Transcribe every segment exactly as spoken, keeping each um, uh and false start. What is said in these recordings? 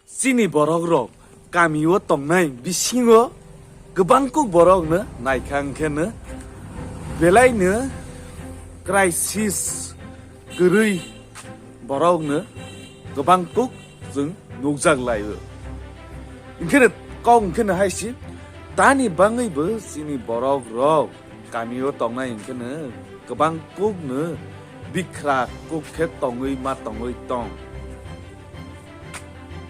Chini borok rok kami o tongnai bisingo kwbang kuk borok no naikha hwnkhe no belai no crisis kwrwi borok no kwbang kuk chwng nukjak lai o. Hwnkhe no kok hwnkhe no hai si tani bangwi bo chini borok rok kami o tongnai hwnkhe no kwbang kuk no bikhra kuk khe tongwi ma tongwi tong.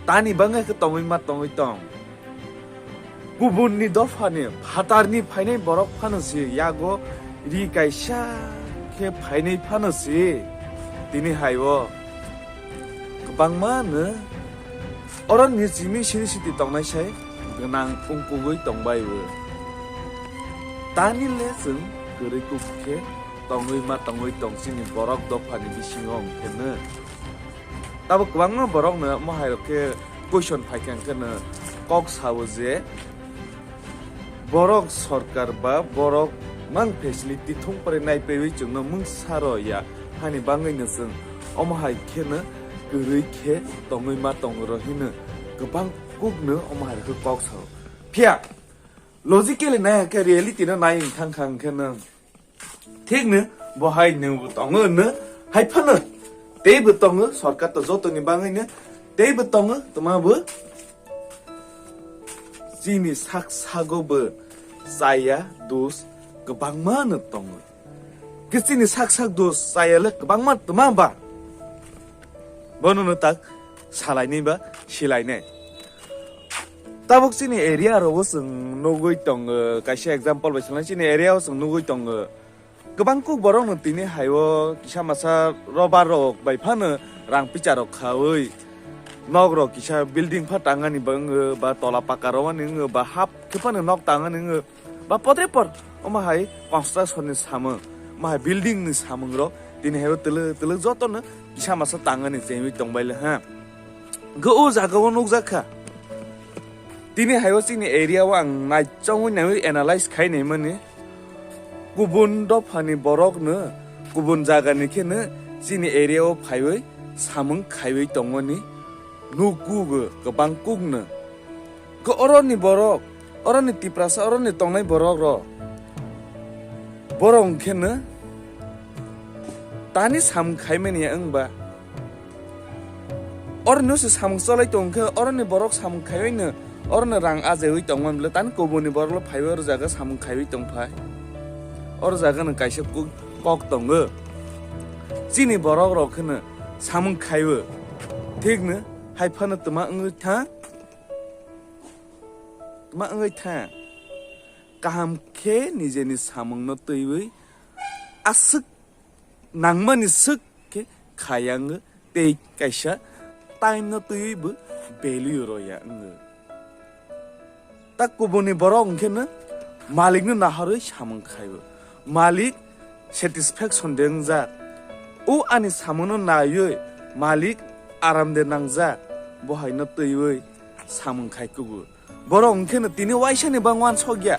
Tani bangwi khe tongwi ma tongwi tong. Kubunni dophani phatarni phainai borok phano se yago ri kaisa khe phainai phano se tini hai o kwbangma no oro ni simi siri siti tongnai sai gwnang ungkugwi tongbai o. Tani le chwng kwrwi kuk khe tongwi ma tongwi tong chini borok dophani bisingo hwnkhe no. Tabuk kwbangma borokno mohai rok khe question phaikha hwnkhe no kok sao je borok sorkar ba borok mang facility thung pore naipewi chwngno mungsa rw ya hani bangwi no chwng omo hai khe no kwrwi khe tongwi ma tong rw hino kwbang kuk no omo hai rok khe kok sao. Phiya logically nai hwnkhe reality no nai wng thang kha hwnkhe no. Thik no, bo hai no bo tongo no, hai phano tei bo tongo, sorkar to joto ni bangwi no, tei bo tongo, tma bo chini sak sago bo chaya dos kwbangma no tongo. Khe chini sak sak dos chaya le kwbangma tma ba? Bono no tak salainai ba silainai. Tabuk chini area rogo chwng nugwi tongo, kaisa example bai sanai chini area o chwng nugwi tongo. Kwbang kuk borok no tini hai o kisa masa robar rok bai phano rang picha rok khawi nok rok kisa building pha tangani ba wngo ba tola paka rok ani wngo ba hap khe phano nok tangani wngo. Ba potre por omo hai construction ni samung, omo hai building ni samung rok tini hai o twlwk twlwk joto no kisa masa tangani chengwi tongbai le ha. Hwnkhe o jaga o nukjak kha. Tini hai o chini area o ang naichomwi naiwi analyze khai naimani kubun dophani borok no kubun jaga ni khe no chini area o phaiwi samung khaiwi tongmani nukgo kwbang kuk no. Khe oroni borok, oroni Tiprasa, oroni tongnai borok rok. Borok hwnkhe no tani samung khaimani ya wngba. Oroni se samung cholai tong khe, oroni borok samung khaiwi no, oroni rang ajaiwi tongmani bwle tani kubuni borok le phaiwi oro jaga samung khaiwi tong phai. Oro jaga no kaisa kuk-, kok tongo. Chini borok rok khe no samung khaiwi. Thik no hai phano tma wngwi tha. Tma wngwi tha. Kaham khe nijeni samungno twiwi aswk nangmani swk khe khayang tei kaisa time no twiwi bo value roya wngo. Ta kubuni borok hwnkhe no malik no naharwi samung khaio. Malik satisfaction de wngjak. O ani samung no naiwi malik aram de nangjak. Bo hai no twiwi samung khai kugo. Borok hwnkhe no tini waisa ni bang uansok ya.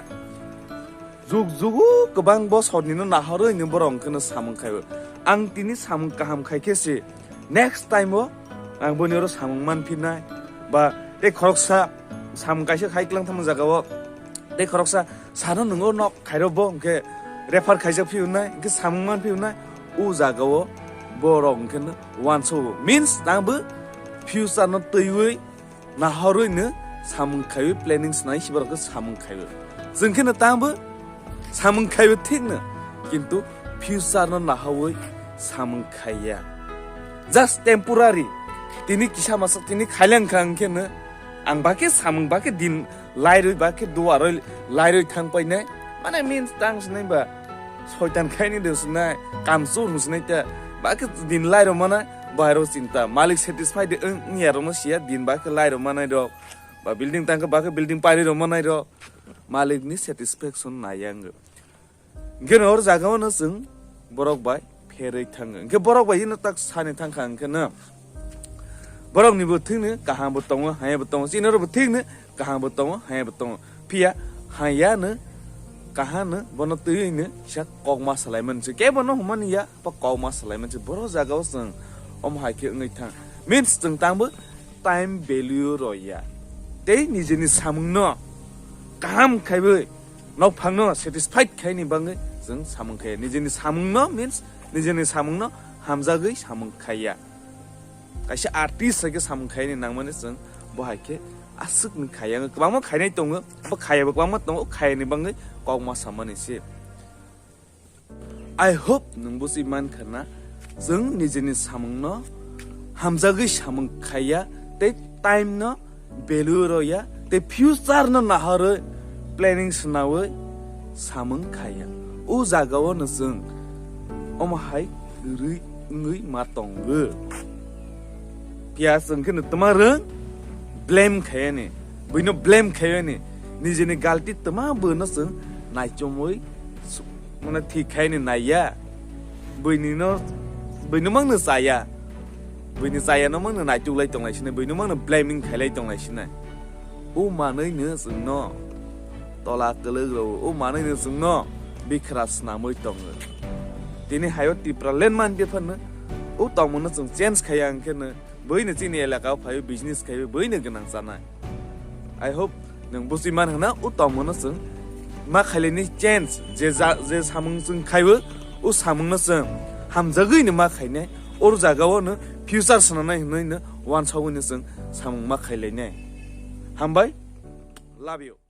Jug jugu kwbang bosor ni no naharwi ni borok hwnkhe no samung khai o. Ang tini samung kaham khai khe se next time o ang boni oro samung man phi nai. Ba tei khoroksa samung kaisa khai klang thangma jaga o tei khoroksa sano nwngo nok khairo bo hwnkhe refer khaijak phi o nai, hwnkhe samung man phi o nai. O jaga o borok hwnkhe no uansok o. Means tang bo future no twiwi naharwi no samung khaiwi planning snai si borok khe samung khaiwi. Chwng khe no tang bo samung khaiwi thik no, kintu future no naharwi samung khaiya. Just temporary. Tini kisa masa tini khailang kha hwnkhe no ang bakhe samung bakhe din lairwi bakhe duarwi lairwi thang painai. Mane means tang sinai ba soitan khaini de sinai, kamsur hwn sinai ta. Bakhe din lairo mana, bahai rok chinta. Malik satisfied de wng, wng ya rokno siya, din bakhe lairo manai rok. Ba building tangkhe bakhe building pairi rok manai rok. Malik ni satisfaction nai yang. Hwnkhe no hor jaga o no chwng borok bai pherwi thango. Hwnkhe borok bai ino tak sani thangkha hwnkhe no. Borok ni bo thik ni kaham bo tongo, haya bo tongo. Chini oro bo thik ni kaham bo tongo, haya bo tongo. Phiya haya no kaham no bono twiwi no kisa kok ma salai man se. Kebo no hwnmani ya, ba kok ma salai man se. Borok jaga o chwng omo hai khe wngwi thang. Means chwng tang bo time value rw ya. Tei nijini samungno kaham khaiwi nokphangno satisfied khaini bagwi chwng samung khaiya. Nijini samungno means nijini samungno hamjagwi samung khaiya. Kaisa artist hai khe samung khaini nangmani chwng bo hai khe aswkni khaiya. Kwbangma khainai tongo, bo khaiya bo kwbangma tongo, khaiyani bagwi kokma samani se. I hope nwng buji mankha na, chwng nijini samungno hamjagwi samung khaiya tei time no value rw ya tei future no naharwi planning swnawi samung khaiya. O jagao no chwng omo hai kwrwi wngwi ma tongo. Phiya chwng khe no twma rwng blame khaiyani, buino blame khaiyani, nijini galti twma buino chwng naichomwi su-, mane thik khaini naiya. Buini no, buino mangno chaya. Buini chaya no mangno naituk lai tonglai sinai, buino mangno blaming khailai tonglai sinai. O manwi no chwngno tola kwlwk rw, o manwi no chwngno bikhra snamwi tongo. Tini hayo Tipraland man bepharno o tongmano chwng change khaiya hwnkhe no buino chini elaka o phaiwi business khaiwi buino gwnang chanai. I hope nwng buji man hwna o tongmano chwng ma khailani change je ja-, je samung chwng khaiwi o samungno chwng hamjagwino ma khainai, o jagao no future swnanai hwnwi no wansogwino chwng samung ma khailainai. Hambai, love you.